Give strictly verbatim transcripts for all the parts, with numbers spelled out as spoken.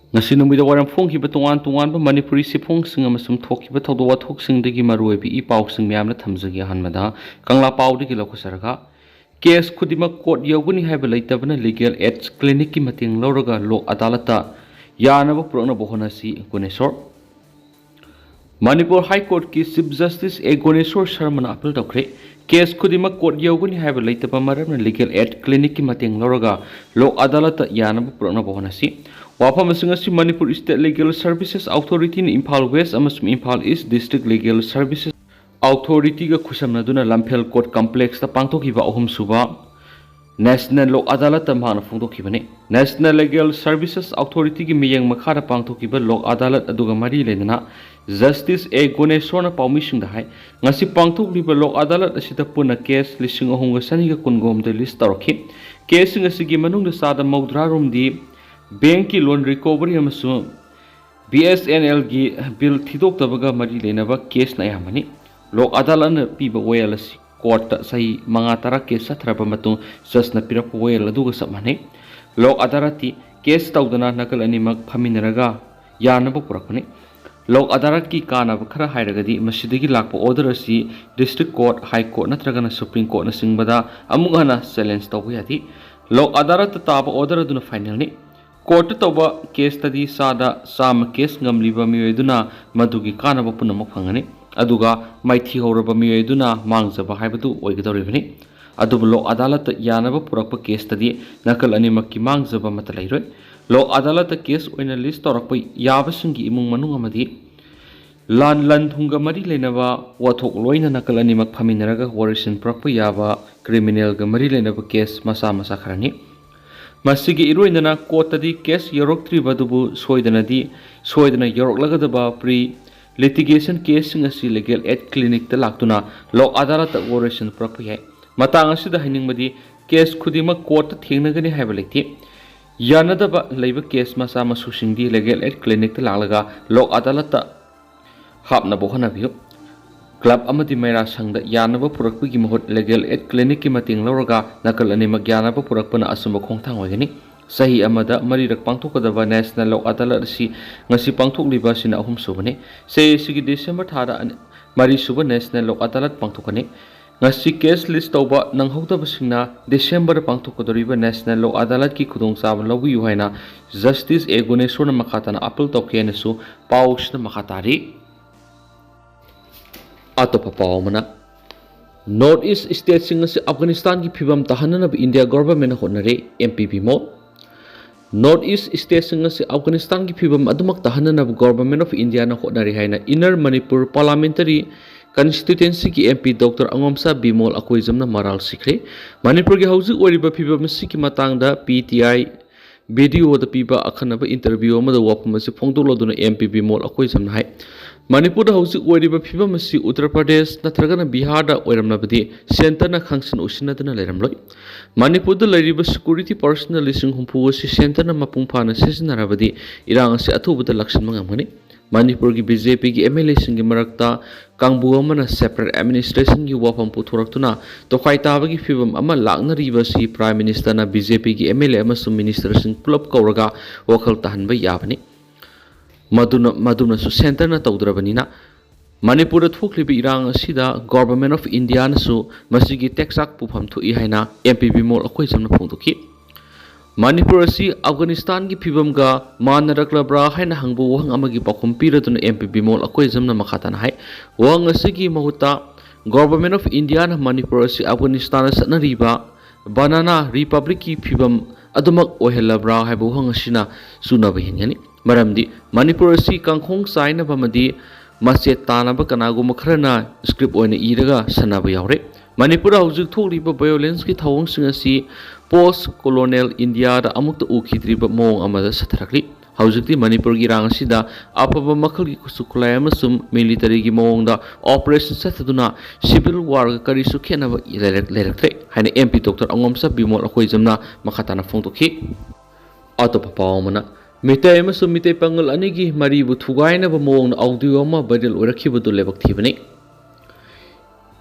ꯉꯁꯤ ꯅꯨꯃꯤꯗꯥꯡ ꯋꯥꯏꯔꯝ ꯐꯣꯡꯈꯤꯕ ꯇꯣꯉꯥꯟ ꯇꯣꯉꯥꯟꯕ ꯃꯅꯤꯄꯨꯔꯤ ꯆꯦꯐꯣꯡꯁꯤꯡ ꯑꯃꯁꯨꯡ ꯊꯣꯛꯈꯤꯕ ꯊꯧꯗꯣꯛ ꯋꯥꯊꯣꯛꯁꯤꯡꯗꯒꯤ ꯃꯔꯨꯑꯣꯏꯕ ꯏ ꯄꯥꯎꯁꯤꯡ ꯃꯌꯥꯝꯅ ꯊꯝꯖꯒꯦ꯫ ꯑꯍꯥꯟꯕꯗ ꯀꯪꯂꯥ ꯄꯥꯎꯗꯒꯤ ꯂꯧꯈꯠꯆꯔꯒ, ꯀꯦꯁ ꯈꯨꯗꯤꯡꯃꯛ ꯀꯣꯔꯠ ꯌꯧꯒꯅꯤ ꯍꯥꯏꯕ ꯂꯩꯇꯕꯅ ꯂꯤꯒꯦꯜ ꯑꯦꯗ ꯀ꯭ꯂꯤꯅꯤꯛꯀꯤ ꯃꯇꯦꯡ ꯂꯧꯔꯒ ꯂꯣꯛ ꯑꯗꯥꯂꯠꯇ ꯌꯥꯅꯕ ꯄꯨꯔꯛꯅꯕ ꯍꯣꯠꯅꯁꯤ, ꯒꯨꯅꯦꯁꯣꯔ꯫ ꯃꯅꯤꯄꯨꯔ ꯍꯥꯏ ꯀꯣꯔꯠꯀꯤ ꯆꯤꯐ ꯖꯁꯇꯤꯁ ꯑꯦ ꯒꯣꯅꯦꯁꯣꯔ ꯁꯔꯃꯅ ꯑꯥꯄꯤꯜ ꯇꯧꯈ꯭ꯔꯦ꯫ ꯀꯦꯁ ꯈꯨꯗꯤꯡꯃꯛ ꯀꯣꯔꯠ ꯌꯧꯒꯅꯤ ꯍꯥꯏꯕ ꯂꯩꯇꯕ ꯃꯔꯝꯅ ꯂꯤꯒꯦꯜ ꯑꯦꯗ ꯀ꯭ꯂꯤꯅꯤꯛꯀꯤ ꯃꯇꯦꯡ ꯂꯧꯔꯒ ꯂꯣꯛ ꯑꯗꯥꯂꯠꯇ ꯌꯥꯅꯕ ꯄꯨꯔꯛꯅꯕ ꯍꯣꯠꯅꯁꯤ꯫ ꯋꯥꯐꯝꯁꯤꯡ ꯑꯁꯤ ꯃꯅꯤꯄꯨꯔ ꯁ꯭ꯇꯦꯠ ꯂꯤꯒꯦꯜ ꯁꯔꯚꯤꯁꯦꯁ ꯑꯣꯊꯣꯔꯤꯇꯤꯅ ꯏꯝꯐꯥꯜ ꯋꯦꯁ ꯑꯃꯁꯨꯡ Imphal east district legal services ꯑꯣꯊꯣꯔꯤꯇꯤꯒ ꯈꯨꯠꯁꯝꯅꯗꯨꯅ ꯂꯝꯐꯦꯜ ꯀꯣꯔꯠ ꯀꯝꯄ꯭ꯂꯦꯛꯁꯇ ꯄꯥꯡꯊꯣꯛꯈꯤꯕ ꯑꯍꯨꯝꯁꯨꯕ ꯅꯦꯁꯅꯦꯜ ꯂꯣꯛ ꯑꯗꯥꯂꯠꯇ ꯃꯍꯥꯛꯅ ꯐꯣꯡꯗꯣꯛꯈꯤꯕꯅꯤ꯫ ꯅꯦꯁꯅꯦꯜ ꯂꯤꯒꯦꯜ ꯁꯔꯚꯤꯁꯦꯁ ꯑꯣꯊꯣꯔꯤꯇꯤꯒꯤ ꯃꯤꯠꯌꯦꯡ ꯃꯈꯥꯗ ꯄꯥꯡꯊꯣꯛꯈꯤꯕ ꯂꯣꯛ ꯑꯗꯥꯂꯠ ꯑꯗꯨꯒ ꯃꯔꯤ ꯂꯩꯅꯅ ꯖꯁꯇꯤꯁ ꯑꯦ ꯒꯣꯅꯦꯁꯣꯔꯅ ꯄꯥꯎꯃꯤꯁꯤꯡꯗ ꯍꯥꯏ, ꯉꯁꯤ ꯄꯥꯡꯊꯣꯛꯂꯤꯕ ꯂꯣꯛ ꯑꯗꯥꯂꯠ ꯑꯁꯤꯗ ꯄꯨꯟꯅ ꯀꯦꯁ ꯂꯤꯁꯤꯡ ꯑꯍꯨꯝꯒ ꯆꯅꯤꯒ ꯀꯨꯟꯒ ꯍꯨꯝꯗꯣꯏ ꯂꯤꯁ ꯇꯧꯔꯛꯈꯤ꯫ ꯀꯦꯁꯁꯤꯡ ꯑꯁꯤꯒꯤ ꯃꯅꯨꯡꯗ ꯆꯥꯗ ꯃꯧꯗ꯭ꯔꯥ ꯔꯣꯝꯗꯤ ꯕꯦꯡꯀꯤ ꯂꯣꯟ ꯔꯤꯀꯣꯚꯔꯤ ꯑꯃꯁꯨꯡ ꯕꯤ ꯑꯦꯁ ꯑꯦꯟ ꯑꯦꯜꯒꯤ ꯕꯤꯜ ꯊꯤꯗꯣꯛꯇꯕꯒ ꯃꯔꯤ ꯂꯩꯅꯕ ꯀꯦꯁꯅ ꯑꯌꯥꯝꯕꯅꯤ꯫ ꯂꯣꯛ ꯑꯗꯥꯂꯠꯅ ꯄꯤꯕ ꯋꯥꯌꯦꯜ ꯑꯁꯤ ꯀꯣꯔꯠꯇ ꯆꯍꯤ ꯃꯉꯥ ꯇꯔꯥ ꯀꯦꯁ ꯆꯠꯊꯔꯕ ꯃꯇꯨꯡ ꯖꯖꯅ ꯄꯤꯔꯛꯄ ꯋꯥꯌꯦꯜ ꯑꯗꯨꯒ ꯆꯞ ꯃꯥꯟꯅꯩ꯫ ꯂꯣꯛ ꯑꯗꯥꯂꯠꯇꯤ ꯀꯦꯁ ꯇꯧꯗꯅ ꯅꯥꯀꯜ ꯑꯅꯤꯃꯛ ꯐꯝꯃꯤꯟꯅꯔꯒ ꯌꯥꯅꯕ ꯄꯨꯔꯛꯄꯅꯤ꯫ ꯂꯣꯛ ꯑꯗꯥꯂꯠꯀꯤ ꯀꯥꯟꯅꯕ ꯈꯔ ꯍꯥꯏꯔꯒꯗꯤ ꯃꯁꯤꯗꯒꯤ ꯂꯥꯛꯄ ꯑꯣꯔꯗꯔ ꯑꯁꯤ ꯗꯤꯁꯇ꯭ꯔꯤꯛ ꯀꯣꯔꯠ, ꯍꯥꯏ ꯀꯣꯔꯠ ꯅꯠꯇ꯭ꯔꯒꯅ ꯁꯨꯄ꯭ꯔꯤꯝ ꯀꯣꯔꯠꯅꯆꯤꯡꯕꯗ ꯑꯃꯨꯛ ꯍꯟꯅ ꯆꯦꯂꯦꯟꯖ ꯇꯧꯕ ꯌꯥꯗꯦ꯫ ꯂꯣꯛ ꯑꯗꯥꯂꯠꯇ ꯇꯥꯕ ꯑꯣꯔꯗꯔ ꯑꯗꯨꯅ ꯐꯥꯏꯅꯦꯜꯅꯤ꯫ ꯀꯣꯔꯠꯇ ꯇꯧꯕ ꯀꯦꯁꯇꯗꯤ ꯆꯥꯗ ꯆꯥꯝꯃ ꯀꯦꯁ ꯉꯝꯂꯤꯕ ꯃꯤꯑꯣꯏ ꯑꯗꯨꯅ ꯃꯗꯨꯒꯤ ꯀꯥꯟꯅꯕ ꯄꯨꯝꯅꯃꯛ ꯐꯪꯒꯅꯤ, ꯑꯗꯨꯒ ꯃꯥꯏꯊꯤꯍꯧꯔꯕ ꯃꯤꯑꯣꯏ ꯑꯗꯨꯅ ꯃꯥꯡꯖꯕ ꯍꯥꯏꯕꯗꯨ ꯑꯣꯏꯒꯗꯧꯔꯤꯕꯅꯤ꯫ ꯑꯗꯨꯕꯨ ꯂꯣꯛ ꯑꯗꯥꯂꯠꯇ ꯌꯥꯅꯕ ꯄꯨꯔꯛꯄ ꯀꯦꯁꯇꯗꯤ ꯅꯥꯀꯜ ꯑꯅꯤꯃꯛꯀꯤ ꯃꯥꯡꯖꯕ ꯑꯃꯠꯇ ꯂꯩꯔꯣꯏ꯫ ꯂꯣꯛ ꯑꯗꯥꯂꯠꯇ ꯀꯦꯁ ꯑꯣꯏꯅ ꯂꯤꯁ ꯇꯧꯔꯛꯄ ꯌꯥꯕꯁꯤꯡꯒꯤ ꯏꯃꯨꯡ ꯃꯅꯨꯡ ꯑꯃꯗꯤ ꯂꯥꯟ ꯂꯟ ꯊꯨꯝꯒ ꯃꯔꯤ ꯂꯩꯅꯕ ꯋꯥꯊꯣꯛ ꯂꯣꯏꯅ ꯅꯥꯀꯜ ꯑꯅꯤꯃꯛ ꯐꯝꯃꯤꯟꯅꯔꯒ ꯋꯥꯔꯤꯁꯤꯟ ꯄꯨꯔꯛꯄ ꯌꯥꯕ ꯀ꯭ꯔꯤꯃꯤꯅꯦꯜꯒ ꯃꯔꯤ ꯂꯩꯅꯕ ꯀꯦꯁ ꯃꯆꯥ ꯃꯆꯥ ꯈꯔꯅꯤ꯫ ꯃꯁꯤꯒꯤ ꯏꯔꯣꯏꯅꯅ ꯀꯣꯔꯠꯇꯗꯤ ꯀꯦꯁ ꯌꯧꯔꯛꯇ꯭ꯔꯤꯕ ꯑꯗꯨꯕꯨ ꯁꯣꯏꯗꯅꯗꯤ ꯁꯣꯏꯗꯅ ꯌꯧꯔꯛꯂꯒꯗꯕ ꯄ꯭ꯔꯤ ꯂꯤꯇꯤꯒꯦꯁꯟ ꯀꯦꯁꯁꯤꯡ ꯑꯁꯤ ꯂꯤꯒꯦꯜ ꯑꯦꯗ ꯀ꯭ꯂꯤꯅꯤꯛꯇ ꯂꯥꯛꯇꯨꯅ ꯂꯣꯛ ꯑꯗꯥꯂꯠꯇ ꯋꯥꯔꯤꯁꯤꯟ ꯄꯨꯔꯛꯄ ꯌꯥꯏ꯫ ꯃꯇꯥꯡ ꯑꯁꯤꯗ ꯍꯥꯏꯅꯤꯡꯕꯗꯤ, ꯀꯦꯁ ꯈꯨꯗꯤꯡꯃꯛ ꯀꯣꯔꯠꯇ ꯊꯦꯡꯅꯒꯅꯤ ꯍꯥꯏꯕ ꯂꯩꯇꯦ꯫ ꯌꯥꯅꯗꯕ ꯂꯩꯕ ꯀꯦꯁ ꯃꯆꯥ ꯃꯁꯨꯁꯤꯡꯗꯤ ꯂꯤꯒꯦꯜ ꯑꯦꯗ ꯀ꯭ꯂꯤꯅꯤꯛꯇ ꯂꯥꯛꯂꯒ ꯂꯣꯛ ꯑꯗꯥꯂꯠꯇ ꯍꯥꯞꯅꯕ ꯍꯣꯠꯅꯕꯤꯌꯨ꯫ ꯀ꯭ꯂꯕ ꯑꯃꯗꯤ ꯃꯩꯔꯥ ꯁꯪꯗ ꯌꯥꯅꯕ ꯄꯨꯔꯛꯄꯒꯤ ꯃꯍꯨꯠ ꯂꯤꯒꯦꯜ ꯑꯦꯗ ꯀ꯭ꯂꯤꯅꯤꯛꯀꯤ ꯃꯇꯦꯡ ꯂꯧꯔꯒ ꯅꯥꯀꯜ ꯑꯅꯤꯃꯛ ꯌꯥꯅꯕ ꯄꯨꯔꯛꯄꯅ ꯑꯆꯨꯝꯕ ꯈꯣꯡꯊꯥꯡ ꯑꯣꯏꯒꯅꯤ꯫ ꯆꯍꯤ ꯑꯃꯗ ꯃꯔꯤꯔꯛ ꯄꯥꯡꯊꯣꯛꯀꯗꯕ National Lok Adalat ꯑꯁꯤ ꯉꯁꯤ ꯄꯥꯡꯊꯣꯛꯂꯤꯕ ꯑꯁꯤꯅ ꯑꯍꯨꯝꯁꯨꯕꯅꯤ꯫ ꯆꯍꯤ ꯑꯁꯤꯒꯤ December ꯊꯥꯗ ꯑꯅꯤ-, ꯃꯔꯤꯁꯨꯕ National Lok Adalat ꯄꯥꯡꯊꯣꯛꯀꯅꯤ꯫ ꯉꯁꯤ case list ꯇꯧꯕ ꯅꯪꯍꯧꯗꯕꯁꯤꯡꯅ December ꯗ ꯄꯥꯡꯊꯣꯛꯀꯗꯧꯔꯤꯕ National Lok Adalat ꯀꯤ ꯈꯨꯗꯣꯡꯆꯥꯕ ꯂꯧꯕꯤꯌꯨ ꯍꯥꯏꯅ Justice A ꯒꯨꯅꯦꯁꯣꯔꯅ ꯃꯈꯥ ꯇꯥꯅ appeal ꯇꯧꯈꯤ ꯍꯥꯏꯅꯁꯨ ꯄꯥꯎ ꯑꯁꯤꯗ ꯃꯈꯥ ꯇꯥꯔꯤ꯫ ꯑꯇꯣꯞꯄ ꯄꯥꯎ ꯑꯃꯅ, North East stateꯁꯤꯡ ꯑꯁꯤ ꯑꯐꯒꯥꯅꯤꯁꯇꯥꯟꯒꯤ ꯐꯤꯕꯝ ꯇꯥꯍꯟꯅꯅꯕ India government ꯅ ꯍꯣꯠꯅꯔꯦ, M P Bimol. North East stateꯁꯤꯡ ꯑꯁꯤ ꯑꯐꯒꯥꯅꯤꯁꯇꯥꯟꯒꯤ ꯐꯤꯕꯝ ꯑꯗꯨꯃꯛ ꯇꯥꯍꯟꯅꯅꯕ Government of India ꯅ ꯍꯣꯠꯅꯔꯤ ꯍꯥꯏꯅ Inner Manipur Parliamentary Constituency ꯒꯤ M P Doctor ꯑꯉꯣꯝꯁꯥ ꯕꯤꯃꯣꯜ ꯑꯀꯣꯏꯖꯝꯅ ꯃꯔꯥꯜ ꯁꯤꯈ꯭ꯔꯦ꯫ ꯃꯅꯤꯄꯨꯔꯒꯤ ꯍꯧꯖꯤꯛ ꯑꯣꯏꯔꯤꯕ ꯐꯤꯕꯝ ꯑꯁꯤꯒꯤ ꯃꯇꯥꯡꯗ P T I video ꯗ ꯄꯤꯕ ꯑꯈꯟꯅꯕ interview ꯑꯃꯗ ꯋꯥꯐꯝ ꯑꯁꯤ ꯐꯣꯡꯗꯣꯛꯂꯗꯨꯅ M P ꯕꯤꯃꯣꯜ ꯑꯀꯣꯏꯖꯝꯅ ꯍꯥꯏ, ꯃꯅꯤꯄꯨꯔꯗ ꯍꯧꯖꯤꯛ ꯑꯣꯏꯔꯤꯕ ꯐꯤꯕꯝ ꯑꯁꯤ ꯎꯠꯇꯔ ꯄ꯭ꯔꯗꯦꯁ ꯅꯠꯇ꯭ꯔꯒꯅ ꯕꯤꯍꯥꯔꯗ ꯑꯣꯏꯔꯝꯂꯕꯗꯤ Centre ꯅ ꯈꯪꯁꯤꯟ ꯎꯁꯤꯟꯅꯗꯨꯅ ꯂꯩꯔꯝꯂꯣꯏ꯫ ꯃꯅꯤꯄꯨꯔꯗ ꯂꯩꯔꯤꯕ security personnel ꯂꯤꯁꯤꯡ ꯍꯨꯝꯐꯨ ꯑꯁꯤ Centre ꯅ ꯃꯄꯨꯡ ꯐꯥꯅ ꯁꯤꯖꯤꯟꯅꯔꯕꯗꯤ ꯏꯔꯥꯡ ꯑꯁꯤ ꯑꯊꯨꯕꯗ ꯂꯥꯛꯁꯤꯟꯕ ꯉꯝꯒꯅꯤ꯫ ꯃꯅꯤꯄꯨꯔꯒꯤ B J P ꯒꯤ M L A ꯁꯤꯡꯒꯤ ꯃꯔꯛꯇ ꯀꯥꯡꯕꯨ ꯑꯃꯅ separate administration ꯒꯤ ꯋꯥꯐꯝ ꯄꯨꯊꯣꯔꯛꯇꯨꯅ ꯇꯣꯈꯥꯏ ꯇꯥꯕꯒꯤ ꯐꯤꯕꯝ ꯑꯃ ꯂꯥꯛꯅꯔꯤꯕ ꯑꯁꯤ Prime Minister ꯅ B J P ꯒꯤ M L A ꯑꯃꯁꯨꯡ minister ꯁꯤꯡ ꯄꯨꯂꯞ ꯀꯧꯔꯒ ꯋꯥꯈꯜ ꯇꯥꯍꯟꯕ ꯌꯥꯕꯅꯤ꯫ ꯃꯗꯨꯅ, ꯃꯗꯨꯃꯁꯨ Centre ꯅ ꯇꯧꯗ꯭ꯔꯕꯅꯤꯅ, ꯃꯅꯤꯄꯨꯔꯗ ꯊꯣꯛꯂꯤꯕ ꯏꯔꯥꯡ ꯑꯁꯤꯗ Government of India ꯅꯁꯨ ꯃꯁꯤꯒꯤ ꯇꯦꯛꯆꯥꯛ ꯄꯨꯐꯝ ꯊꯣꯛꯏ ꯍꯥꯏꯅ M P ꯕꯤꯃꯣꯜ ꯑꯀꯣꯏꯖꯝꯅ ꯐꯣꯡꯗꯣꯛꯈꯤ꯫ ꯃꯅꯤꯄꯨꯔ ꯑꯁꯤ ꯑꯐꯒꯥꯅꯤꯁꯇꯥꯟꯒꯤ ꯐꯤꯕꯝꯒ ꯃꯥꯟꯅꯔꯛꯂꯕ꯭ꯔꯥ ꯍꯥꯏꯅ ꯍꯪꯕ ꯋꯥꯍꯪ ꯑꯃꯒꯤ ꯄꯥꯎꯈꯨꯝ ꯄꯤꯔꯗꯨꯅ M P ꯕꯤꯃꯣꯜ ꯑꯀꯣꯏꯖꯝꯅ ꯃꯈꯥ ꯇꯥꯅ ꯍꯥꯏ, ꯋꯥꯍꯪ ꯑꯁꯤꯒꯤ ꯃꯍꯨꯠꯇ Government of India ꯅ ꯃꯅꯤꯄꯨꯔ ꯑꯁꯤ ꯑꯐꯒꯥꯅꯤꯁꯇꯥꯟꯗ ꯆꯠꯅꯔꯤꯕ Banana Republic ꯀꯤ ꯐꯤꯕꯝ ꯑꯗꯨꯃꯛ ꯑꯣꯏꯍꯜꯂꯕ꯭ꯔꯥ ꯍꯥꯏꯕ ꯋꯥꯍꯪ ꯑꯁꯤꯅ ꯆꯨꯅꯕ ꯍꯦꯟꯒꯅꯤ꯫ ꯃꯔꯝꯗꯤ ꯃꯅꯤꯄꯨꯔ ꯑꯁꯤ ꯀꯥꯡꯈꯣꯡ ꯆꯥꯏꯅꯕ ꯑꯃꯗꯤ ꯃꯆꯦꯠ ꯇꯥꯅꯕ ꯀꯅꯥꯒꯨꯝꯕ ꯈꯔꯅ script ꯑꯣꯏꯅ ꯏꯔꯒ ꯁꯥꯟꯅꯕ ꯌꯥꯎꯔꯦ꯫ ꯃꯅꯤꯄꯨꯔꯗ ꯍꯧꯖꯤꯛ ꯊꯣꯛꯂꯤꯕ violence ꯀꯤ ꯊꯧꯑꯣꯡꯁꯤꯡ ꯑꯁꯤ post colonial India ꯗ ꯑꯃꯨꯛꯇ ꯎꯈꯤꯗ꯭ꯔꯤꯕ ꯃꯑꯣꯡ ꯑꯃꯗ ꯆꯠꯊꯔꯛꯂꯤ꯫ ꯍꯧꯖꯤꯛꯇꯤ ꯃꯅꯤꯄꯨꯔꯒꯤ ꯏꯔꯥꯡ ꯑꯁꯤꯗ ꯑꯐꯕ ꯃꯈꯜꯒꯤ ꯈꯨꯠꯁꯨ ꯈꯨꯠꯂꯥꯏ ꯑꯃꯁꯨꯡ military ꯒꯤ ꯃꯑꯣꯡꯗ operation ꯆꯠꯊꯗꯨꯅ civil war ꯒ ꯀꯔꯤꯁꯨ ꯈꯦꯠꯅꯕ ꯂꯩꯔꯛ-, ꯂꯩꯔꯛꯇ꯭ꯔꯦ ꯍꯥꯏꯅ M P Doctor ꯑꯉꯣꯝꯁꯥ ꯕꯤꯃꯣꯜ ꯑꯀꯣꯏꯖꯝꯅ ꯃꯈꯥ ꯇꯥꯅ ꯐꯣꯡꯗꯣꯛꯈꯤ꯫ ꯑꯇꯣꯞꯄ ꯄꯥꯎ ꯑꯃꯅ, ꯃꯤꯇꯩ ꯑꯃꯁꯨꯡ ꯃꯤꯇꯩ ꯄꯥꯉꯜ ꯑꯅꯤꯒꯤ ꯃꯔꯤꯕꯨ ꯊꯨꯒꯥꯏꯅꯕ ꯃꯑꯣꯡꯗ audio ꯑꯃ viral ꯑꯣꯏꯔꯛꯈꯤꯕꯗꯨ ꯂꯥꯏꯕꯛ ꯊꯤꯕꯅꯤ꯫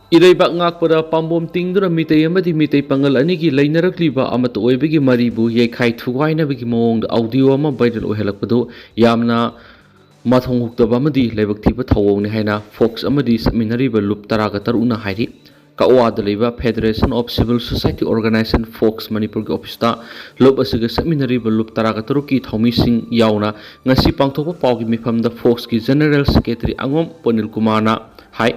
ꯏꯔꯩꯕꯥꯛ ꯉꯥꯛꯄꯗ ꯄꯥꯝꯕꯣꯝ ꯇꯤꯡꯗꯨꯅ ꯃꯤꯇꯩ ꯑꯃꯗꯤ ꯃꯤꯇꯩ ꯄꯥꯉꯜ ꯑꯅꯤꯒꯤ ꯂꯩꯅꯔꯛꯂꯤꯕ ꯑꯃꯠꯇ ꯑꯣꯏꯕꯒꯤ ꯃꯔꯤꯕꯨ ꯌꯩꯈꯥꯏ ꯊꯨꯒꯥꯏꯅꯕꯒꯤ ꯃꯑꯣꯡꯗ ꯑꯣꯗꯤꯑꯣ ꯑꯃ ꯚꯥꯏꯔꯦꯜ ꯑꯣꯏꯍꯜꯂꯛꯄꯗꯨ ꯌꯥꯝꯅ ꯃꯊꯣꯡ ꯍꯨꯛꯇꯕ ꯑꯃꯗꯤ ꯂꯥꯏꯕꯛ ꯊꯤꯕ ꯊꯧꯑꯣꯡꯅꯤ ꯍꯥꯏꯅ ꯐꯣꯛꯁ ꯑꯃꯗꯤ ꯁꯛꯃꯤꯟꯅꯔꯤꯕ ꯂꯨꯞ ꯇꯔꯥꯒ ꯇꯔꯨꯛꯅ ꯍꯥꯏꯔꯤ꯫ ꯀꯛꯋꯥꯗ ꯂꯩꯕ Federation of Civil Society Organization, fox ꯃꯅꯤꯄꯨꯔꯒꯤ ꯑꯣꯐꯤꯁꯇ ꯂꯨꯞ ꯑꯁꯤꯒ ꯁꯛꯃꯤꯟꯅꯔꯤꯕ ꯂꯨꯞ ꯇꯔꯥꯒ ꯇꯔꯨꯛꯀꯤ ꯊꯧꯃꯤꯁꯤꯡ ꯌꯥꯎꯅ ꯉꯁꯤ ꯄꯥꯡꯊꯣꯛꯄ ꯄꯥꯎꯒꯤ ꯃꯤꯐꯝꯗ ꯐꯣꯛꯁꯀꯤ ꯖꯦꯅꯔꯦꯜ ꯁꯦꯀ꯭ꯔꯦꯇꯔꯤ ꯑꯉꯣꯝ ꯄꯣꯅꯤꯜ ꯀꯨꯃꯥꯔꯅ ꯍꯥꯏ,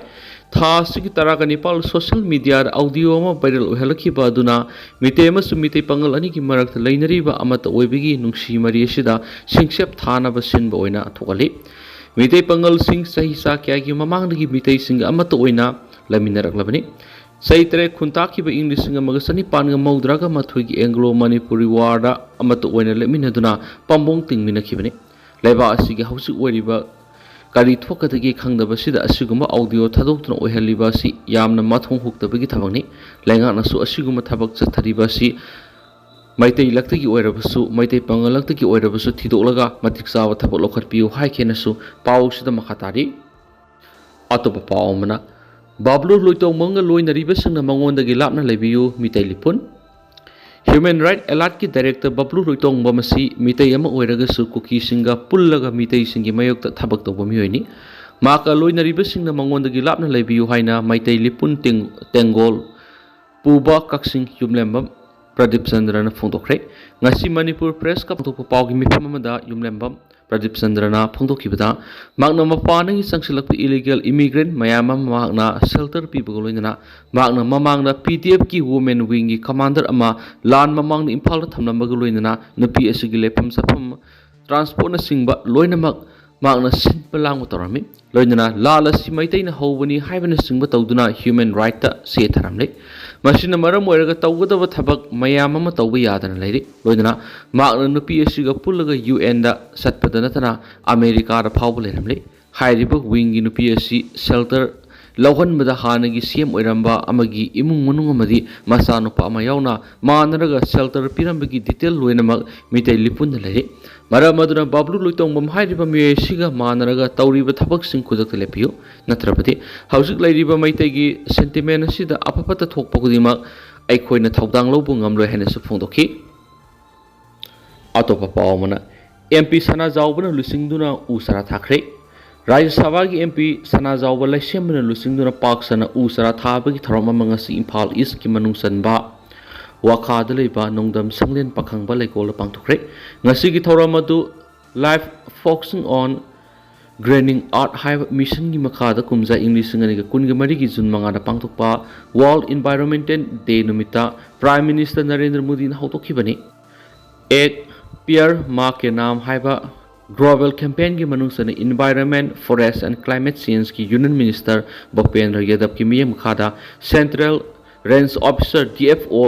ꯊꯥ ꯑꯁꯤꯒꯤ ꯇꯔꯥꯒ ꯅꯤꯄꯥꯜ ꯁꯣꯁꯤꯌꯦꯜ ꯃꯤꯗꯤꯌꯥꯗ ꯑꯣꯗꯤꯑꯣ ꯑꯃ ꯚꯥꯏꯔꯦꯜ ꯑꯣꯏꯍꯜꯂꯛꯈꯤꯕ ꯑꯗꯨꯅ ꯃꯤꯇꯩ ꯑꯃꯁꯨꯡ ꯃꯤꯇꯩ ꯄꯥꯉꯜ ꯑꯅꯤꯒꯤ ꯃꯔꯛꯇ ꯂꯩꯅꯔꯤꯕ ꯑꯃꯠꯇ ꯑꯣꯏꯕꯒꯤ ꯅꯨꯡꯁꯤ ꯃꯔꯤ ꯑꯁꯤꯗ ꯁꯤꯡꯁꯦꯞ ꯊꯥꯅꯕ ꯁꯤꯟꯕ ꯑꯣꯏꯅ ꯊꯣꯛꯍꯜꯂꯤ꯫ ꯃꯤꯇꯩ ꯄꯥꯉꯜꯁꯤꯡ ꯆꯍꯤ ꯆꯥ ꯀꯌꯥꯒꯤ ꯃꯃꯥꯡꯗꯒꯤ ꯃꯤꯇꯩꯁꯤꯡꯒ ꯑꯃꯠꯇ ꯑꯣꯏꯅ ꯂꯩꯃꯤꯟꯅꯔꯛꯂꯕꯅꯤ꯫ ꯆꯍꯤ ꯇꯔꯦꯠ ꯈꯨꯟꯇꯥꯛꯈꯤꯕ ꯏꯪ ꯂꯤꯁꯤꯡ ꯑꯃꯒ ꯆꯅꯤꯄꯥꯟꯒ ꯃꯧꯗ꯭ꯔꯥꯒ ꯃꯥꯊꯣꯏꯒꯤ ꯑꯦꯡꯒ꯭ꯂꯣ ꯃꯅꯤꯄꯨꯔꯤ ꯋꯥꯔꯗ ꯑꯃꯠꯇ ꯑꯣꯏꯅ ꯂꯦꯞꯃꯤꯟꯅꯗꯨꯅ ꯄꯥꯝꯕꯣꯡ ꯇꯤꯡꯃꯤꯟꯅꯈꯤꯕꯅꯤ꯫ ꯂꯩꯕꯥꯛ ꯑꯁꯤꯒꯤ ꯍꯧꯖꯤꯛ ꯑꯣꯏꯔꯤꯕ ꯀꯔꯤ ꯊꯣꯛꯀꯗꯒꯦ ꯈꯪꯗꯕꯁꯤꯗ ꯑꯁꯤꯒꯨꯝꯕ ꯑꯣꯗꯤꯑꯣ ꯊꯥꯗꯣꯛꯇꯨꯅ ꯑꯣꯏꯍꯜꯂꯤꯕ ꯑꯁꯤ ꯌꯥꯝꯅ ꯃꯊꯣꯡ ꯍꯨꯛꯇꯕꯒꯤ ꯊꯕꯛꯅꯤ꯫ ꯂꯩꯉꯥꯛꯅꯁꯨ ꯑꯁꯤꯒꯨꯝꯕ ꯊꯕꯛ ꯆꯠꯊꯔꯤꯕ ꯑꯁꯤ ꯃꯩꯇꯩ ꯂꯛꯇꯒꯤ ꯑꯣꯏꯔꯕꯁꯨ, ꯃꯩꯇꯩ ꯄꯥꯉꯜ ꯂꯛꯇꯒꯤ ꯑꯣꯏꯔꯕꯁꯨ ꯊꯤꯗꯣꯛꯂꯒ ꯃꯇꯤꯛ ꯆꯥꯕ ꯊꯕꯛ ꯂꯧꯈꯠꯄꯤꯌꯨ ꯍꯥꯏꯈꯤꯅꯁꯨ ꯄꯥꯎꯁꯤꯗ ꯃꯈꯥ ꯇꯥꯔꯤ꯫ ꯑꯇꯣꯞꯄ ꯄꯥꯎ ꯑꯃꯅ, ꯕꯥꯕ꯭ꯂꯨ ꯂꯣꯏꯇꯣꯡꯕꯝꯒ ꯂꯣꯏꯅꯔꯤꯕꯁꯤꯡꯅ ꯃꯉꯣꯟꯗꯒꯤ ꯂꯥꯞꯅ ꯂꯩꯕꯤꯌꯨ, ꯃꯤꯇꯩ ꯂꯤꯄꯨꯟ꯫ Human Right Alert ꯀꯤ ꯗꯥꯏꯔꯦꯛꯇꯔ ꯕꯥꯕ꯭ꯂꯨ ꯂꯣꯏꯇꯣꯡꯕꯝ ꯑꯁꯤ ꯃꯤꯇꯩ ꯑꯃ ꯑꯣꯏꯔꯒꯁꯨ ꯀꯨꯀꯤꯁꯤꯡꯒ ꯄꯨꯜꯂꯒ ꯃꯤꯇꯩꯁꯤꯡꯒꯤ ꯃꯥꯌꯣꯛꯇ ꯊꯕꯛ ꯇꯧꯕ ꯃꯤꯑꯣꯏꯅꯤ꯫ ꯃꯍꯥꯛꯀ ꯂꯣꯏꯅꯔꯤꯕꯁꯤꯡꯅ ꯃꯉꯣꯟꯗꯒꯤ ꯂꯥꯞꯅ ꯂꯩꯕꯤꯌꯨ ꯍꯥꯏꯅ ꯃꯩꯇꯩ ꯂꯤꯄꯨꯟ ꯇꯦꯡ-, ꯇꯦꯡꯒꯣꯜ ꯄꯨꯕ ꯀꯛꯆꯤꯡ ꯌꯨꯝꯂꯦꯝꯕꯝ ꯄ꯭ꯔꯗꯤꯞ ꯆꯟꯗ꯭ꯔꯅ ꯐꯣꯡꯗꯣꯛꯈ꯭ꯔꯦ꯫ ꯉꯁꯤ ꯃꯅꯤꯄꯨꯔ ꯄ꯭ꯔꯦꯁ ꯀ꯭ꯂꯕ ꯄꯥꯡꯊꯣꯛꯄ ꯄꯥꯎꯒꯤ ꯃꯤꯐꯝ ꯑꯃꯗ ꯌꯨꯝꯂꯦꯝꯕꯝ ꯄ꯭ꯔꯗꯤꯞ ꯆꯟꯗ꯭ꯔꯅ ꯐꯣꯡꯗꯣꯛꯈꯤꯕꯗ, ꯃꯍꯥꯛꯅ ꯃꯄꯥꯟꯗꯒꯤ ꯆꯪꯁꯤꯜꯂꯛꯄ ꯏꯂꯤꯒꯦꯜ ꯏꯃꯤꯒ꯭ꯔꯦꯟ ꯃꯌꯥꯝ ꯑꯃ ꯃꯍꯥꯛꯅ ꯁꯦꯜꯇꯔ ꯄꯤꯕꯒ ꯂꯣꯏꯅꯅ ꯃꯍꯥꯛꯅ ꯃꯃꯥꯡꯗ ꯄꯤ ꯗꯤ ꯑꯦꯐꯀꯤ ꯋꯨꯃꯦꯟ ꯋꯤꯡꯒꯤ ꯀꯃꯥꯟꯗꯔ ꯑꯃ ꯂꯥꯟ ꯃꯃꯥꯡꯗ ꯏꯝꯐꯥꯜꯗ ꯊꯝꯂꯝꯕꯒ ꯂꯣꯏꯅꯅ ꯅꯨꯄꯤ ꯑꯁꯤꯒꯤ ꯂꯩꯐꯝ ꯆꯥꯐꯝ, ꯇ꯭ꯔꯥꯟꯁꯄꯣꯔꯠꯅꯆꯤꯡꯕ ꯂꯣꯏꯅꯃꯛ ꯃꯍꯥꯛꯅ ꯁꯤꯟꯕ ꯂꯥꯡꯕ ꯇꯧꯔꯝꯃꯤ꯫ ꯂꯣꯏꯅꯅ ꯂꯥꯜ ꯑꯁꯤ ꯃꯩꯇꯩꯅ ꯍꯧꯕꯅꯤ ꯍꯥꯏꯕꯅꯆꯤꯡꯕ ꯇꯧꯗꯨꯅ ꯍ꯭ꯌꯨꯃꯦꯟ ꯔꯥꯏꯠꯇ ꯆꯦ ꯊꯥꯔꯝꯂꯤ꯫ ꯃꯁꯤꯅ ꯃꯔꯝ ꯑꯣꯏꯔꯒ ꯇꯧꯒꯗꯕ ꯊꯕꯛ ꯃꯌꯥꯝ ꯑꯃ ꯇꯧꯕ ꯌꯥꯗꯅ ꯂꯩꯔꯤ꯫ ꯂꯣꯏꯅꯅ ꯃꯍꯥꯛꯅ ꯅꯨꯄꯤ ꯑꯁꯤꯒ ꯄꯨꯜꯂꯒ ꯌꯨ ꯑꯦꯟꯗ ꯆꯠꯄꯗ ꯅꯠꯇꯅ ꯑꯃꯦꯔꯤꯀꯥꯗ ꯐꯥꯎꯕ ꯂꯩꯔꯝꯂꯤ꯫ ꯍꯥꯏꯔꯤꯕ ꯋꯤꯡꯒꯤ ꯅꯨꯄꯤ ꯑꯁꯤ ꯁꯦꯜꯇꯔ ꯂꯧꯍꯟꯕꯗ ꯍꯥꯟꯅꯒꯤ ꯁꯤ ꯑꯦꯝ ꯑꯣꯏꯔꯝꯕ ꯑꯃꯒꯤ ꯏꯃꯨꯡ ꯃꯅꯨꯡ ꯑꯃꯗꯤ ꯃꯆꯥꯅꯨꯄꯥ ꯑꯃ ꯌꯥꯎꯅ ꯃꯥꯟꯅꯔꯒ ꯁꯦꯜꯇꯔ ꯄꯤꯔꯝꯕꯒꯤ ꯗꯤꯇꯦꯜ ꯂꯣꯏꯅꯃꯛ ꯃꯤꯇꯩ ꯂꯤꯄꯨꯟꯗ ꯂꯩꯔꯤ꯫ ꯃꯔꯝ ꯑꯗꯨꯅ ꯕꯥꯕ꯭ꯂꯨ ꯂꯣꯏꯇꯣꯡꯕꯝ ꯍꯥꯏꯔꯤꯕ ꯃꯤꯑꯣꯏ ꯑꯁꯤꯒ ꯃꯥꯟꯅꯔꯒ ꯇꯧꯔꯤꯕ ꯊꯕꯛꯁꯤꯡ ꯈꯨꯗꯛꯇ ꯂꯦꯞꯄꯤꯌꯨ, ꯅꯠꯇ꯭ꯔꯕꯗꯤ ꯍꯧꯖꯤꯛ ꯂꯩꯔꯤꯕ ꯃꯩꯇꯩꯒꯤ ꯁꯦꯟꯇꯤꯃꯦꯟ ꯑꯁꯤꯗ ꯑꯐ ꯐꯠꯇ ꯊꯣꯛꯄ ꯈꯨꯗꯤꯡꯃꯛ ꯑꯩꯈꯣꯏꯅ ꯊꯧꯗꯥꯡ ꯂꯧꯕ ꯉꯝꯂꯣꯏ ꯍꯥꯏꯅꯁꯨ ꯐꯣꯡꯗꯣꯛꯈꯤ꯫ ꯑꯇꯣꯞꯄ ꯄꯥꯎ ꯑꯃꯅ, ꯑꯦꯝ ꯄꯤ ꯁꯅꯥꯖꯥꯎꯕꯅ ꯂꯨꯆꯤꯡꯗꯨꯅ ꯎ ꯆꯥꯔꯥ ꯊꯥꯈ꯭ꯔꯦ꯫ ꯔꯥꯖ꯭ꯌ ꯁꯚꯥꯒꯤ ꯑꯦꯝ ꯄꯤ ꯁꯅꯥꯖꯥꯎꯕ ꯂꯩꯁꯦꯝꯕꯅ ꯂꯨꯆꯤꯡꯗꯨꯅ ꯄꯥꯛ ꯁꯟꯅ ꯎ ꯆꯥꯔꯥ ꯊꯥꯕꯒꯤ ꯊꯧꯔꯝ ꯑꯃ ꯉꯁꯤ ꯏꯝꯐꯥꯜ ꯏꯁꯀꯤ ꯃꯅꯨꯡ ꯆꯟꯕ ꯋꯥꯈꯥꯗ ꯂꯩꯕ ꯅꯣꯡꯗꯝ ꯁꯪꯂꯦꯟ ꯄꯥꯈꯪꯕ ꯂꯩꯀꯣꯜꯗ ꯄꯥꯡꯊꯣꯛꯈ꯭ꯔꯦ꯫ ꯉꯁꯤꯒꯤ ꯊꯧꯔꯝ ꯑꯗꯨ Life Focusing on Greening Earth ꯍꯥꯏꯕ ꯃꯤꯁꯟꯒꯤ ꯃꯈꯥꯗ ꯀꯨꯝꯖꯥ ꯏꯪ ꯂꯤꯁꯤꯡ ꯑꯅꯤꯒ ꯀꯨꯟꯒ ꯃꯔꯤꯒꯤ ꯖꯨꯟ ꯃꯉꯥꯗ ꯄꯥꯡꯊꯣꯛꯄ World Environmental Day ꯅꯨꯃꯤꯠꯇ Prime Minister ꯅꯔꯦꯟꯗ꯭ꯔ ꯃꯣꯗꯤꯅ ꯍꯧꯗꯣꯛꯈꯤꯕꯅꯤ꯫ ꯑꯦꯛ ꯄꯤꯌꯔ ꯃꯥ ꯀꯦ ꯅꯥꯝ ꯍꯥꯏꯕ global campaignꯒꯤ ꯃꯅꯨꯡ ꯆꯟꯅ Environment, Forest and Climate Changeꯀꯤ Union Minister ꯚꯨꯄꯦꯟꯗ꯭ꯔ ꯌꯥꯗꯕꯀꯤ ꯃꯤꯠꯌꯦꯡ ꯃꯈꯥꯗ Central Range Officer, D F O,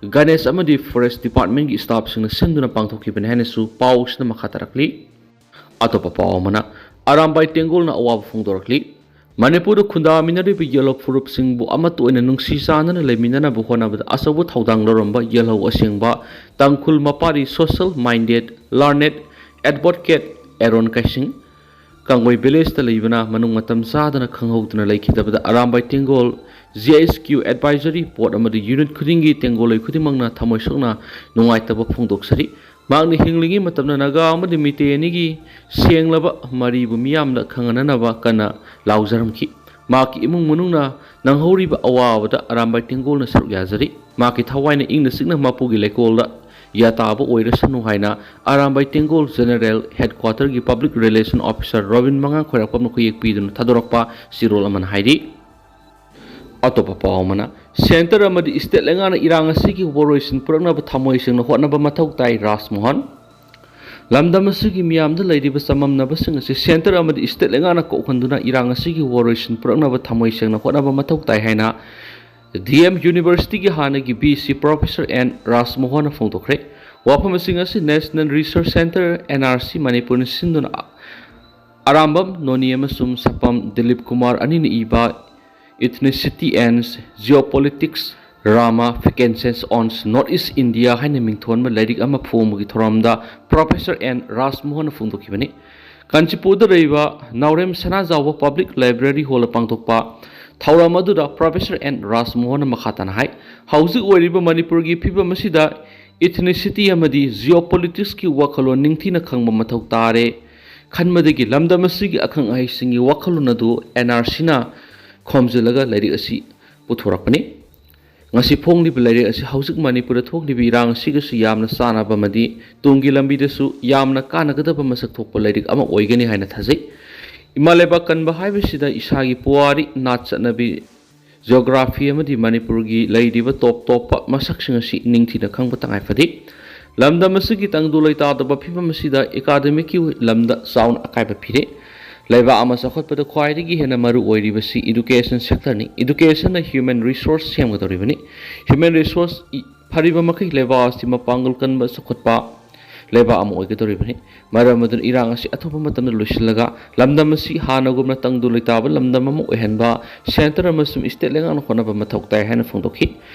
Ganesh ꯑꯃꯗꯤ Forest Departmentꯀꯤ staffꯁꯤꯡꯅ ꯁꯤꯟꯗꯨꯅ ꯄꯥꯡꯊꯣꯛꯈꯤꯕꯅꯤ ꯍꯥꯏꯅꯁꯨ ꯄꯥꯎꯁꯤꯅ ꯃꯈꯥ ꯇꯥꯔꯛꯂꯤ꯫ ꯑꯇꯣꯞꯄ ꯄꯥꯎ ꯑꯃꯅ, ꯑꯔꯥꯝꯕꯥꯏ ꯇꯦꯡꯒꯣꯜꯅ ꯑꯋꯥꯕ ꯐꯣꯡꯗꯣꯔꯛꯂꯤ꯫ ꯃꯅꯤꯄꯨꯔꯗ ꯈꯨꯟꯗꯥꯃꯤꯟꯅꯔꯤꯕ ꯌꯦꯜꯍꯧ ꯐꯨꯔꯨꯞꯁꯤꯡꯕꯨ ꯑꯃꯠꯇ ꯑꯣꯏꯅ ꯅꯨꯡꯁꯤ ꯆꯥꯟꯅꯅ ꯂꯩꯃꯤꯟꯅꯅꯕ ꯍꯣꯠꯅꯕꯗ ꯑꯆꯧꯕ ꯊꯧꯗꯥꯡ ꯂꯧꯔꯝꯕ ꯌꯦꯜꯍꯧ ꯑꯁꯦꯡꯕ ꯇꯥꯡꯈꯨꯜ ꯃꯄꯥꯔꯤ social minded, learned, advocate ꯑꯦꯔꯣꯟ ꯀꯩꯁꯤꯡ ꯀꯥꯡꯒꯣꯏ ꯚꯤꯂꯦꯖꯇ ꯂꯩꯕꯅ ꯃꯅꯨꯡ ꯃꯇꯝ ꯆꯥꯗꯅ ꯈꯪꯍꯧꯗꯅ ꯂꯩꯈꯤꯗꯕꯗ Arambai ꯇꯦꯡꯒꯣꯜ, G I S Q advisory board ꯑꯃꯗꯤ unit ꯈꯨꯗꯤꯡꯒꯤ ꯇꯦꯡꯒꯣꯜꯂꯩ ꯈꯨꯗꯤꯡꯃꯛꯅ ꯊꯃꯣꯏ ꯁꯣꯛꯅ ꯅꯨꯡꯉꯥꯏꯇꯕ ꯐꯣꯡꯗꯣꯛꯆꯔꯤ꯫ ꯃꯍꯥꯛꯅ ꯍꯤꯡꯂꯤꯉꯩ ꯃꯇꯝꯗ ꯅꯥꯒꯥ ꯑꯃꯗꯤ ꯃꯤꯇꯩ ꯑꯅꯤꯒꯤ ꯁꯦꯡꯂꯕ ꯃꯔꯤꯕꯨ ꯃꯤꯌꯥꯝꯗ ꯈꯪꯍꯟꯅꯅꯕ ꯀꯟꯅ ꯂꯥꯎꯖꯔꯝꯈꯤ꯫ ꯃꯍꯥꯛꯀꯤ ꯏꯃꯨꯡ ꯃꯅꯨꯡꯅ ꯅꯪꯍꯧꯔꯤꯕ ꯑꯋꯥꯕꯗ ꯑꯔꯥꯝꯕꯥꯏ ꯇꯦꯡꯒꯣꯜꯅ ꯁꯔꯨꯛ ꯌꯥꯖꯔꯤ꯫ ꯃꯍꯥꯛꯀꯤ ꯊꯋꯥꯏꯅ ꯏꯪꯅ ꯆꯤꯛꯅ ꯃꯄꯨꯒꯤ ꯂꯩꯀꯣꯜꯗ ꯌꯥꯇꯥꯕ ꯑꯣꯏꯔꯁꯅꯨ ꯍꯥꯏꯅ ꯑꯔꯥꯝꯕꯥꯏ ꯇꯦꯡꯒꯣꯜ General Headquarterꯒꯤ Public Relation Officer ꯔꯣꯕꯤꯟ ꯃꯉꯥꯡ ꯈꯣꯏꯔꯥꯛꯄꯝꯅ ꯈꯨꯌꯦꯛ ꯄꯤꯗꯨꯅ ꯊꯥꯗꯣꯔꯛꯄ ꯆꯦꯔꯣꯜ ꯑꯃꯅ ꯍꯥꯏꯔꯤ꯫ ꯑꯇꯣꯞꯄ ꯄꯥꯎ ꯑꯃꯅ, Centre ꯑꯃꯗꯤ state ꯂꯩꯉꯥꯛꯅ ꯏꯔꯥꯡ ꯑꯁꯤꯒꯤ ꯋꯥꯔꯣꯏꯁꯤꯟ ꯄꯨꯔꯛꯅꯕ ꯊꯃꯣꯏ ꯁꯦꯡꯅ ꯍꯣꯠꯅꯕ ꯃꯊꯧ ꯇꯥꯏ, ꯔꯥꯖ ꯃꯣꯍꯟ꯫ ꯂꯝꯗꯝ ꯑꯁꯤꯒꯤ ꯃꯤꯌꯥꯝꯗ ꯂꯩꯔꯤꯕ ꯆꯃꯝꯅꯕꯁꯤꯡ ꯑꯁꯤ Centre ꯑꯃꯗꯤ state ꯂꯩꯉꯥꯛꯅ ꯀꯣꯛꯍꯟꯗꯨꯅ ꯏꯔꯥꯡ ꯑꯁꯤꯒꯤ ꯋꯥꯔꯣꯏꯁꯤꯟ ꯄꯨꯔꯛꯅꯕ ꯊꯃꯣꯏ ꯁꯦꯡꯅ ꯍꯣꯠꯅꯕ ꯃꯊꯧ ꯇꯥꯏ ꯍꯥꯏꯅ D M Universityꯒꯤ ꯍꯥꯟꯅꯒꯤ V C Professor N ꯔꯥꯖ ꯃꯣꯍꯟꯅ ꯐꯣꯡꯗꯣꯛꯈ꯭ꯔꯦ꯫ ꯋꯥꯐꯝꯁꯤꯡ ꯑꯁꯤ National Research Centre, N R C, ꯃꯅꯤꯄꯨꯔꯅ ꯁꯤꯟꯗꯨꯅ ꯑꯔꯥꯝꯕꯝ ꯅꯣꯅꯤ ꯑꯃꯁꯨꯡ ꯁꯄꯝ ꯗꯤꯂꯤꯞ ꯀꯨꯃꯥꯔ ꯑꯅꯤꯅ ꯏꯕ Ethnicity and Geopolitics Ramifications on North East India ꯍꯥꯏꯅ ꯃꯤꯡꯊꯣꯟꯕ ꯂꯥꯏꯔꯤꯛ ꯑꯃ ꯐꯣꯡꯕꯒꯤ ꯊꯧꯔꯝꯗ ꯄ꯭ꯔꯣꯐꯦꯁꯔ ꯑꯦꯟ ꯔꯥꯖꯃꯣꯍꯟꯅ ꯐꯣꯡꯗꯣꯛꯈꯤꯕꯅꯤ꯫ ꯀꯥꯟꯆꯤꯄꯨꯔꯗ ꯂꯩꯕ ꯅꯥꯎꯔꯦꯝ ꯁꯅꯥꯖꯥꯎꯕ ꯄꯕ꯭ꯂꯤꯛ ꯂꯥꯏꯕ꯭ꯔꯦꯔꯤ ꯍꯣꯜꯗ ꯄꯥꯡꯊꯣꯛꯄ ꯊꯧꯔꯝ ꯑꯗꯨꯗ ꯄ꯭ꯔꯣꯐꯦꯁꯔ ꯑꯦꯟ ꯔꯥꯖꯃꯣꯍꯟꯅ ꯃꯈꯥ ꯇꯥꯅ ꯍꯥꯏ, ꯍꯧꯖꯤꯛ ꯑꯣꯏꯔꯤꯕ ꯃꯅꯤꯄꯨꯔꯒꯤ ꯐꯤꯕꯝ ꯑꯁꯤꯗ ethnicity ꯑꯃꯗꯤ geopoliticsꯀꯤ ꯋꯥꯈꯜꯂꯣꯟ ꯅꯤꯡꯊꯤꯅ ꯈꯪꯕ ꯃꯊꯧ ꯇꯥꯔꯦ꯫ ꯈꯟꯕꯗꯒꯤ ꯂꯝꯗꯝ ꯑꯁꯤꯒꯤ ꯑꯈꯪ ꯑꯍꯩꯁꯤꯡꯒꯤ ꯋꯥꯈꯜꯂꯣꯟ ꯑꯗꯨ NRCꯅ ꯈꯣꯝꯖꯤꯜꯂꯒ ꯂꯥꯏꯔꯤꯛ ꯑꯁꯤ ꯄꯨꯊꯣꯔꯛꯄꯅꯤ꯫ ꯉꯁꯤ ꯐꯣꯡꯂꯤꯕ ꯂꯥꯏꯔꯤꯛ ꯑꯁꯤ ꯍꯧꯖꯤꯛ ꯃꯅꯤꯄꯨꯔꯗ ꯊꯣꯛꯂꯤꯕ ꯏꯔꯥꯡ ꯑꯁꯤꯒꯁꯨ ꯌꯥꯝꯅ ꯆꯥꯟꯅꯕ ꯑꯃꯗꯤ ꯇꯨꯡꯒꯤ ꯂꯝꯕꯤꯗꯁꯨ ꯌꯥꯝꯅ ꯀꯥꯟꯅꯒꯗꯕ ꯃꯁꯛ ꯊꯣꯛꯄ ꯂꯥꯏꯔꯤꯛ ꯑꯃ ꯑꯣꯏꯒꯅꯤ ꯍꯥꯏꯅ ꯊꯥꯖꯩ꯫ ꯏꯃꯥ ꯂꯩꯕꯥꯛ ꯀꯟꯕ ꯍꯥꯏꯕꯁꯤꯗ ꯏꯁꯥꯒꯤ ꯄꯨꯋꯥꯔꯤ, ꯅꯥꯠ ꯆꯠꯅꯕꯤ, geography ꯑꯃꯗꯤ ꯃꯅꯤꯄꯨꯔꯒꯤ ꯂꯩꯔꯤꯕ ꯇꯣꯞ ꯇꯣꯞꯄ ꯃꯁꯛꯁꯤꯡ ꯑꯁꯤ ꯅꯤꯡꯊꯤꯅ ꯈꯪꯕ ꯇꯉꯥꯏ ꯐꯗꯦ꯫ ꯂꯝꯗꯝ ꯑꯁꯤꯒꯤ ꯇꯪꯗꯨ ꯂꯩꯇꯥꯗꯕ ꯐꯤꯕꯝ ꯑꯁꯤꯗ academicꯀꯤ ꯂꯝꯗ ꯆꯥꯎꯅ ꯑꯀꯥꯏꯕ ꯄꯤꯔꯦ꯫ ꯂꯩꯕꯥꯛ ꯑꯃ ꯆꯥꯎꯈꯠꯄꯗ ꯈ꯭ꯋꯥꯏꯗꯒꯤ ꯍꯦꯟꯅ ꯃꯔꯨ ꯑꯣꯏꯔꯤꯕꯁꯤ education sectorꯅꯤ꯫ Educationꯅ human resource ꯁꯦꯝꯒꯗꯧꯔꯤꯕꯅꯤ꯫ Human resource E-, ꯐꯔꯤꯕ ꯃꯈꯩ ꯂꯩꯕꯥꯛ ꯑꯁꯤ ꯃꯄꯥꯡꯒꯜ ꯀꯟꯕ, ꯆꯥꯎꯈꯠꯄ ꯂꯩꯕꯥꯛ ꯑꯃ ꯑꯣꯏꯒꯗꯧꯔꯤꯕꯅꯤ꯫ ꯃꯔꯝ ꯑꯗꯨꯅ ꯏꯔꯥꯡ ꯑꯁꯤ ꯑꯊꯨꯕ ꯃꯇꯝꯗ ꯂꯣꯏꯁꯤꯜꯂꯒ ꯂꯝꯗꯝ ꯑꯁꯤ ꯍꯥꯟꯅꯒꯨꯝꯅ ꯇꯪꯗꯨ ꯂꯩꯇꯥꯕ ꯂꯝꯗꯝ ꯑꯃ ꯑꯣꯏꯍꯟꯕ, centre ꯑꯃꯁꯨꯡ state ꯂꯩꯉꯥꯛꯅ ꯍꯣꯠꯅꯕ ꯃꯊꯧ ꯇꯥꯏ ꯍꯥꯏꯅ ꯐꯣꯡꯗꯣꯛꯈꯤ꯫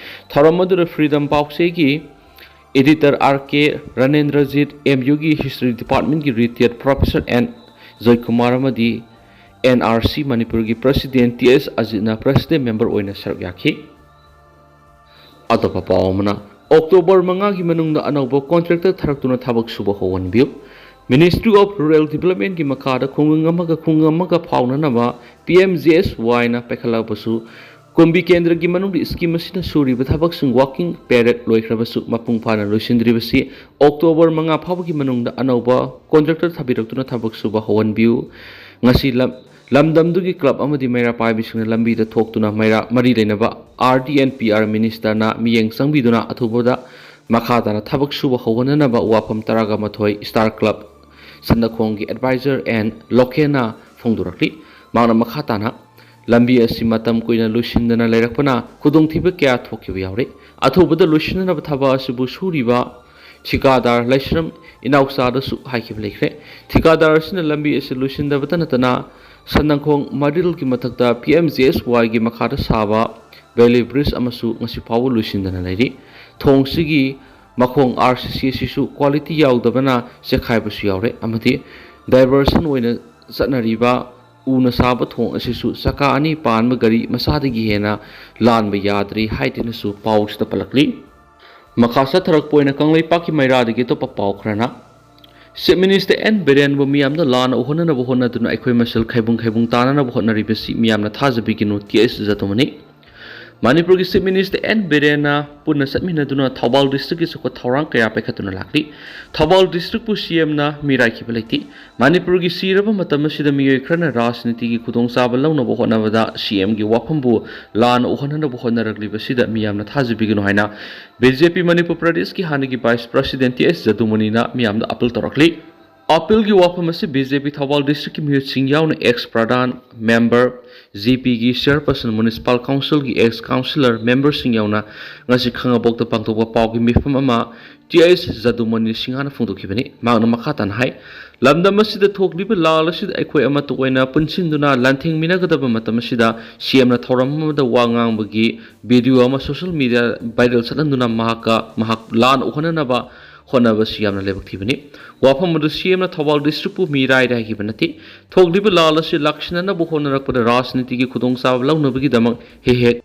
ꯊꯧꯔꯝ ꯑꯗꯨꯗ Freedom ꯄꯥꯎꯆꯦꯒꯤ editor R K ꯔꯥꯅꯦꯟꯗ꯭ꯔꯖꯤꯠ, MUꯒꯤ history departmentꯀꯤ retired professor N Joykumar ꯑꯃꯗꯤ NRC ꯃꯅꯤꯄꯨꯔꯒꯤ president T S ꯑꯖꯤꯠꯅ president member ꯑꯣꯏꯅ ꯁꯔꯨꯛ ꯌꯥꯈꯤ꯫ ꯑꯇꯣꯞꯄ ꯄꯥꯎ ꯑꯃꯅ, ꯑꯣꯛꯇꯣꯕꯔ ꯃꯉꯥꯒꯤ ꯃꯅꯨꯡꯗ ꯑꯅꯧꯕ contractor ꯊꯥꯔꯛꯇꯨꯅ ꯊꯕꯛ ꯁꯨꯕ ꯍꯧꯍꯟꯕꯤꯌꯨ꯫ Ministry of Rural Developmentꯀꯤ ꯃꯈꯥꯗ ꯈꯨꯡꯒꯪ ꯑꯃꯒ ꯈꯨꯡꯒꯪ ꯑꯃꯒ ꯐꯥꯎꯅꯅꯕ PMGSYꯅ ꯄꯥꯏꯈꯠꯂꯛꯄꯁꯨ ꯀꯨꯝꯕꯤ ꯀꯦꯟꯗ꯭ꯔꯒꯤ ꯃꯅꯨꯡꯗ scheme ꯑꯁꯤꯅ ꯁꯨꯔꯤꯕ ꯊꯕꯛꯁꯤꯡ working period ꯂꯣꯏꯈ꯭ꯔꯕꯁꯨ ꯃꯄꯨꯡ ꯐꯥꯅ ꯂꯣꯏꯁꯤꯟꯗ꯭ꯔꯤꯕꯁꯤ ꯑꯣꯛꯇꯣꯕꯔ ꯃꯉꯥ ꯐꯥꯎꯕꯒꯤ ꯃꯅꯨꯡꯗ ꯑꯅꯧꯕ contractor ꯊꯥꯕꯤꯔꯛꯇꯨꯅ ꯊꯕꯛ ꯁꯨꯕ ꯍꯧꯍꯟꯕꯤꯌꯨ꯫ ꯉꯁꯤ ꯂꯝ-, ꯂꯝꯗꯝꯗꯨꯒꯤ club ꯑꯃꯗꯤ ꯃꯩꯔꯥ ꯄꯥꯏꯕꯤꯁꯤꯡꯅ ꯂꯝꯕꯤꯗ ꯊꯣꯛꯇꯨꯅ ꯃꯩꯔꯥ ꯃꯔꯤ ꯂꯩꯅꯕ RD and PR ministerꯅ ꯃꯤꯠꯌꯦꯡ ꯆꯪꯕꯤꯗꯨꯅ ꯑꯊꯨꯕꯗ ꯃꯈꯥ ꯇꯥꯅ ꯊꯕꯛ ꯁꯨꯕ ꯍꯧꯒꯠꯅꯅꯕ ꯋꯥꯐꯝ ꯇꯔꯥꯒ ꯃꯥꯊꯣꯏ Star Club ꯁꯟꯗꯈꯣꯡꯒꯤ advisor N ꯂꯣꯀꯦꯟꯅ ꯐꯣꯡꯗꯣꯔꯛꯂꯤ꯫ ꯃꯍꯥꯛꯅ ꯃꯈꯥ ꯇꯥꯅ ꯂꯝꯕꯤ ꯑꯁꯤ ꯃꯇꯝ ꯀꯨꯏꯅ ꯂꯣꯏꯁꯤꯟꯗꯅ ꯂꯩꯔꯛꯄꯅ ꯈꯨꯗꯣꯡꯊꯤꯕ ꯀꯌꯥ ꯊꯣꯛꯈꯤꯕ ꯌꯥꯎꯔꯦ꯫ ꯑꯊꯨꯕꯗ ꯂꯣꯏꯁꯤꯟꯅꯅꯕ ꯊꯕꯛ ꯑꯁꯤꯕꯨ ꯁꯨꯔꯤꯕ ꯊꯤꯀꯥꯗꯥꯔ ꯂꯩꯁ꯭ꯔꯝ ꯏꯅꯥꯎꯆꯥꯗꯁꯨ ꯍꯥꯏꯈꯤꯕ ꯂꯩꯈ꯭ꯔꯦ꯫ ꯊꯤꯀꯥꯗꯥꯔ ꯑꯁꯤꯅ ꯂꯝꯕꯤ ꯑꯁꯤ ꯂꯣꯏꯁꯤꯟꯗꯕꯇ ꯅꯠꯇꯅ ꯁꯟꯅꯪꯈꯣꯡ ꯃꯔꯤꯜꯒꯤ ꯃꯊꯛꯇ ꯄꯤ ꯑꯦꯝ ꯖꯤ ꯑꯦꯁ ꯋꯥꯏꯒꯤ ꯃꯈꯥꯗ ꯁꯥꯕ ꯕꯦꯂꯤ ꯕ꯭ꯔꯤꯖ ꯑꯃꯁꯨ ꯉꯁꯤ ꯐꯥꯎꯕ ꯂꯣꯏꯁꯤꯟꯗꯅ ꯂꯩꯔꯤ꯫ ꯊꯣꯡꯁꯤꯒꯤ ꯃꯈꯣꯡ ꯑꯥꯔ ꯁꯤ ꯁꯤ ꯑꯁꯤꯁꯨ ꯀ꯭ꯋꯥꯂꯤꯇꯤ ꯌꯥꯎꯗꯕꯅ ꯆꯦꯛꯈꯥꯏꯕꯁꯨ ꯌꯥꯎꯔꯦ ꯑꯃꯗꯤ ꯗꯥꯏꯚꯔꯁꯟ ꯑꯣꯏꯅ ꯆꯠꯅꯔꯤꯕ ꯎꯅ ꯁꯥꯕ ꯊꯣꯡ ꯑꯁꯤꯁꯨ ꯆꯀꯥ ꯑꯅꯤ ꯄꯥꯟꯕ ꯒꯥꯔꯤ ꯃꯆꯥꯗꯒꯤ ꯍꯦꯟꯅ ꯂꯥꯟꯕ ꯌꯥꯗ꯭ꯔꯤ ꯍꯥꯏꯗꯨꯅꯁꯨ ꯄꯥꯎꯁꯤꯗ ꯄꯜꯂꯛꯂꯤ꯫ ꯃꯈꯥ ꯆꯠꯊꯔꯛꯄ ꯑꯣꯏꯅ ꯀꯪꯂꯩꯄꯥꯛꯀꯤ ꯃꯩꯔꯥꯗꯒꯤ ꯑꯇꯣꯞꯄ ꯄꯥꯎ ꯈꯔꯅ, ꯆꯤꯐ ꯃꯤꯅꯤꯁꯇꯔ ꯑꯦꯟ ꯕꯤꯔꯦꯟꯕꯨ ꯃꯤꯌꯥꯝꯗ ꯂꯥꯟꯅ ꯎꯍꯟꯅꯅꯕ ꯍꯣꯠꯅꯗꯨꯅ ꯑꯩꯈꯣꯏ ꯃꯁꯦꯜ ꯈꯥꯏꯕꯨꯡ ꯈꯥꯏꯕꯨꯡ ꯇꯥꯅꯅꯕ ꯍꯣꯠꯅꯔꯤꯕꯁꯤ ꯃꯤꯌꯥꯝꯅ ꯊꯥꯖꯕꯤꯒꯅꯨ, ꯇꯤ ꯑꯩꯆ ꯖꯗꯨꯃꯅꯤ꯫ ꯃꯅꯤꯄꯨꯔꯒꯤ ꯆꯤꯐ ꯃꯤꯅꯤꯁꯇꯔ ꯑꯦꯟ ꯕꯤꯔꯦꯟꯅ ꯄꯨꯟꯅ ꯆꯠꯃꯤꯟꯅꯗꯨꯅ ꯊꯧꯕꯥꯜ ꯗꯤꯁꯇ꯭ꯔꯤꯛꯀꯤ ꯆꯥꯎꯈꯠ ꯊꯧꯔꯥꯡ ꯀꯌꯥ ꯄꯥꯏꯈꯠꯇꯨꯅ ꯂꯥꯛꯂꯤ꯫ ꯊꯧꯕꯥꯜ ꯗꯤꯁꯇ꯭ꯔꯤꯛꯄꯨ ꯁꯤ ꯑꯦꯝꯅ ꯃꯤꯔꯥꯏꯈꯤꯕ ꯂꯩꯇꯦ꯫ ꯃꯅꯤꯄꯨꯔꯒꯤ ꯁꯤꯔꯕ ꯃꯇꯝ ꯑꯁꯤꯗ ꯃꯤꯑꯣꯏ ꯈꯔꯅ ꯔꯥꯖꯅꯤꯇꯤꯒꯤ ꯈꯨꯗꯣꯡꯆꯥꯕ ꯂꯧꯅꯕ ꯍꯣꯠꯅꯕꯗ ꯁꯤ ꯑꯦꯝꯒꯤ ꯋꯥꯐꯝꯕꯨ ꯂꯥꯟꯅ ꯎꯍꯟꯅꯅꯕ ꯍꯣꯠꯅꯔꯛꯂꯤꯕꯁꯤꯗ ꯃꯤꯌꯥꯝꯅ ꯊꯥꯖꯕꯤꯒꯅꯨ ꯍꯥꯏꯅ ꯕꯤ ꯖꯦ ꯄꯤ ꯃꯅꯤꯄꯨꯔ ꯄ꯭ꯔꯗꯦꯁꯀꯤ ꯍꯥꯟꯅꯒꯤ ꯚꯥꯏꯁ ꯄ꯭ꯔꯁꯤꯗꯦꯟ ꯇꯤ ꯑꯩꯆ ꯖꯗꯨꯃꯅꯤꯅ ꯃꯤꯌꯥꯝꯗ ꯑꯄꯤꯜ ꯇꯧꯔꯛꯂꯤ꯫ ꯑꯄꯤꯜꯒꯤ ꯋꯥꯐꯝ ꯑꯁꯤ ꯕꯤ ꯖꯦ ꯄꯤ ꯊꯧꯕꯥꯜ ꯗꯤꯁꯇ꯭ꯔꯤꯛꯀꯤ ꯃꯤꯍꯨꯠꯁꯤꯡ ꯌꯥꯎꯅ ꯑꯦꯛꯁ ꯄ꯭ꯔꯙꯥꯟ, ꯃꯦꯝꯕꯔ, ꯖꯤ ꯄꯤꯒꯤ ꯆꯤꯌꯔꯄꯔꯁꯟ, ꯃ꯭ꯌꯨꯅꯤꯁꯤꯄꯥꯜ ꯀꯥꯎꯟꯁꯤꯜꯒꯤ ꯑꯦꯛꯁ ꯀꯥꯎꯟꯁꯤꯂꯔ, ꯃꯦꯝꯕꯔꯁꯤꯡ ꯌꯥꯎꯅ ꯉꯁꯤ ꯈꯥꯉꯕꯣꯛꯇ ꯄꯥꯡꯊꯣꯛꯄ ꯄꯥꯎꯒꯤ ꯃꯤꯐꯝ ꯑꯃ ꯇꯤ ꯑꯩꯆ ꯖꯗꯨꯃꯅꯤ ꯁꯤꯡꯍꯥꯅ ꯐꯣꯡꯗꯣꯛꯈꯤꯕꯅꯤ꯫ ꯃꯍꯥꯛꯅ ꯃꯈꯥ ꯇꯥꯅ ꯍꯥꯏ, ꯂꯝꯗꯝ ꯑꯁꯤꯗ ꯊꯣꯛꯂꯤꯕ ꯂꯥꯜ ꯑꯁꯤꯗ ꯑꯩꯈꯣꯏ ꯑꯃꯠꯇ ꯑꯣꯏꯅ ꯄꯨꯟꯁꯤꯟꯗꯨꯅ ꯂꯥꯟꯊꯦꯡꯃꯤꯟꯅꯒꯗꯕ ꯃꯇꯝ ꯑꯁꯤꯗ ꯁꯤ ꯑꯦꯝꯅ ꯊꯧꯔꯝ ꯑꯃꯗ ꯋꯥ ꯉꯥꯡꯕꯒꯤ ꯚꯤꯗꯤꯑꯣ ꯑꯃ ꯁꯣꯁꯤꯌꯦꯜ ꯃꯤꯗꯤꯌꯥ ꯚꯥꯏꯔꯦꯜ ꯆꯠꯍꯟꯗꯨꯅ ꯃꯍꯥꯛꯀ ꯃꯍꯥꯛ ꯂꯥꯟ ꯎꯍꯟꯅꯅꯕ ꯍꯣꯠꯅꯕꯁꯤ ꯌꯥꯝꯅ ꯂꯥꯏꯕꯛ ꯊꯤꯕꯅꯤ꯫ ꯋꯥꯐꯝ ꯑꯗꯨ ꯁꯤ ꯑꯦꯝꯅ ꯊꯧꯕꯥꯜ ꯗꯤꯁꯇ꯭ꯔꯤꯛꯄꯨ ꯃꯤꯔꯥꯏꯔꯦ ꯍꯥꯏꯈꯤꯕ ꯅꯠꯇꯦ꯫ ꯊꯣꯛꯂꯤꯕ ꯂꯥꯜ ꯑꯁꯤ ꯂꯥꯛꯁꯤꯟꯅꯅꯕ ꯍꯣꯠꯅꯔꯛꯄꯗ ꯔꯥꯖꯅꯤꯇꯤꯒꯤ ꯈꯨꯗꯣꯡꯆꯥꯕ ꯂꯧꯅꯕꯒꯤꯗꯃꯛ ꯍꯦꯛ ꯍꯦꯛ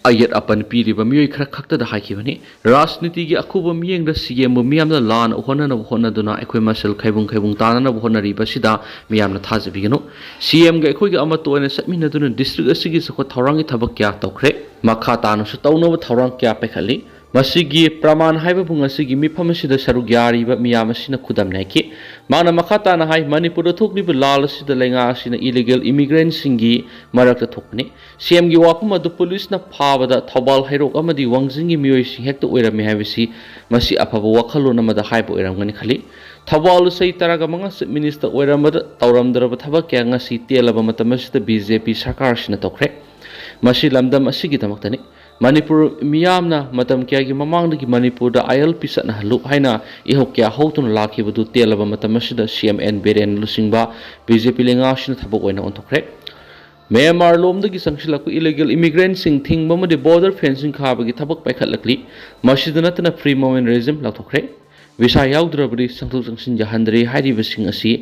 ꯑꯌꯦꯠ ꯑꯄꯟ ꯄꯤꯔꯤꯕ ꯃꯤꯑꯣꯏ ꯈꯔ ꯈꯛꯇꯗ ꯍꯥꯏꯈꯤꯕꯅꯤ꯫ ꯔꯥꯖꯅꯤꯇꯤꯒꯤ ꯑꯈꯨꯕ ꯃꯤꯠꯌꯦꯡꯗ ꯁꯤ ꯑꯦꯝꯕꯨ ꯃꯤꯌꯥꯝꯅ ꯂꯥꯟꯅ ꯎꯍꯟꯅꯅꯕ ꯍꯣꯠꯅꯗꯨꯅ ꯑꯩꯈꯣꯏ ꯃꯁꯦꯜ ꯈꯥꯏꯕꯨꯡ ꯈꯥꯏꯕꯨꯡ ꯇꯥꯅꯅꯕ ꯍꯣꯠꯅꯔꯤꯕꯁꯤꯗ ꯃꯤꯌꯥꯝꯅ ꯊꯥꯖꯕꯤꯒꯅꯨ꯫ ꯁꯤ ꯑꯦꯝꯒ ꯑꯩꯈꯣꯏꯒ ꯑꯃꯠꯇ ꯑꯣꯏꯅ ꯆꯠꯃꯤꯟꯅꯗꯨꯅ ꯗꯤꯁꯇ꯭ꯔꯤꯛ ꯑꯁꯤꯒꯤ ꯆꯥꯎꯈꯠ ꯊꯧꯔꯥꯡꯒꯤ ꯊꯕꯛ ꯀꯌꯥ ꯇꯧꯈ꯭ꯔꯦ꯫ ꯃꯈꯥ ꯇꯥꯅꯁꯨ ꯇꯧꯅꯕ ꯊꯧꯔꯥꯡ ꯀꯌꯥ ꯄꯥꯏꯈꯠꯂꯤ꯫ ꯃꯁꯤꯒꯤ ꯄ꯭ꯔꯃꯥꯟ ꯍꯥꯏꯕꯕꯨ ꯉꯁꯤꯒꯤ ꯃꯤꯐꯝ ꯑꯁꯤꯗ ꯁꯔꯨꯛ ꯌꯥꯔꯤꯕ ꯃꯤꯌꯥꯝ ꯑꯁꯤꯅ ꯈꯨꯗꯝꯅꯦ ꯍꯥꯏꯈꯤ꯫ ꯃꯥꯅ ꯃꯈꯥ ꯇꯥꯅ ꯍꯥꯏ, ꯃꯅꯤꯄꯨꯔꯗ ꯊꯣꯛꯂꯤꯕ ꯂꯥꯜ ꯑꯁꯤꯗ ꯂꯩꯉꯥꯛ ꯑꯁꯤꯅ ꯏꯂꯤꯒꯦꯜ ꯏꯃꯤꯒ꯭ꯔꯦꯟꯁꯤꯡꯒꯤ ꯃꯔꯛꯇ ꯊꯣꯛꯄꯅꯤ꯫ ꯁꯤ ꯑꯦꯝꯒꯤ ꯋꯥꯐꯝ ꯑꯗꯨ ꯄꯨꯂꯤꯁꯅ ꯐꯥꯕꯗ ꯊꯧꯕꯥꯜ ꯍꯩꯔꯣꯛ ꯑꯃꯗꯤ ꯋꯥꯡꯖꯤꯡꯒꯤ ꯃꯤꯑꯣꯏꯁꯤꯡ ꯍꯦꯛꯇ ꯑꯣꯏꯔꯝꯃꯤ ꯍꯥꯏꯕꯁꯤ ꯃꯁꯤ ꯑꯐꯕ ꯋꯥꯈꯜꯂꯣꯟ ꯑꯃꯗ ꯍꯥꯏꯕ ꯑꯣꯏꯔꯝꯒꯅꯤ ꯈꯜꯂꯤ꯫ ꯊꯧꯕꯥꯜ ꯆꯍꯤ ꯇꯔꯥꯒ ꯃꯉꯥ ꯆꯤꯐ ꯃꯤꯅꯤꯁꯇꯔ ꯑꯣꯏꯔꯝꯕꯗ ꯇꯧꯔꯝꯗ꯭ꯔꯕ ꯊꯕꯛ ꯀꯌꯥ ꯉꯁꯤ ꯇꯦꯜꯂꯕ ꯃꯇꯝ ꯑꯁꯤꯗ ꯕꯤ ꯖꯦ ꯄꯤ ꯁꯔꯀꯥꯔꯁꯤꯅ ꯇꯧꯈ꯭ꯔꯦ꯫ ꯃꯁꯤ ꯂꯝꯗꯝ ꯑꯁꯤꯒꯤꯗꯃꯛꯇꯅꯤ꯫ ꯃꯅꯤꯄꯨꯔ ꯃꯤꯌꯥꯝꯅ ꯃꯇꯝ ꯀꯌꯥꯒꯤ ꯃꯃꯥꯡꯗꯒꯤ ꯃꯅꯤꯄꯨꯔꯗ ꯑꯥꯏ ꯑꯦꯜ ꯄꯤ ꯆꯠꯅꯍꯜꯂꯨ ꯍꯥꯏꯅ ꯏꯍꯧ ꯀꯌꯥ ꯍꯧꯗꯨꯅ ꯂꯥꯛꯈꯤꯕꯗꯨ ꯇꯦꯜꯂꯕ ꯃꯇꯝ ꯑꯁꯤꯗ ꯁꯤ ꯑꯦꯝ ꯑꯦꯟ ꯕꯤꯔꯦꯟ ꯂꯨꯆꯤꯡꯕ ꯕꯤ ꯖꯦ ꯄꯤ ꯂꯩꯉꯥꯛꯁꯤꯅ ꯊꯕꯛ ꯑꯣꯏꯅ ꯑꯣꯟꯊꯣꯛꯈ꯭ꯔꯦ꯫ ꯃ꯭ꯌꯥꯟꯃꯥꯔ ꯂꯣꯝꯗꯒꯤ ꯆꯪꯁꯤꯜꯂꯛꯄ ꯏꯂꯤꯒꯦꯜ ꯏꯃꯤꯒ꯭ꯔꯦꯟꯁꯤꯡ ꯊꯤꯡꯕ ꯑꯃꯗꯤ ꯕꯣꯔꯗꯔ ꯐꯦꯟꯁꯤꯡ ꯈꯥꯕꯒꯤ ꯊꯕꯛ ꯄꯥꯏꯈꯠꯂꯛꯂꯤ꯫ ꯃꯁꯤꯗ ꯅꯠꯇꯅ ꯐ꯭ꯔꯤ ꯃꯨꯚꯃꯦꯟ ꯔꯦꯖꯤꯝ ꯂꯥꯎꯊꯣꯛꯈ꯭ꯔꯦ꯫ ꯚꯤꯁꯥ ꯌꯥꯎꯗ꯭ꯔꯕꯗꯤ ꯆꯪꯊꯣꯛ ꯆꯪꯁꯤꯟ ꯌꯥꯍꯟꯗ꯭ꯔꯦ ꯍꯥꯏꯔꯤꯕꯁꯤꯡ ꯑꯁꯤ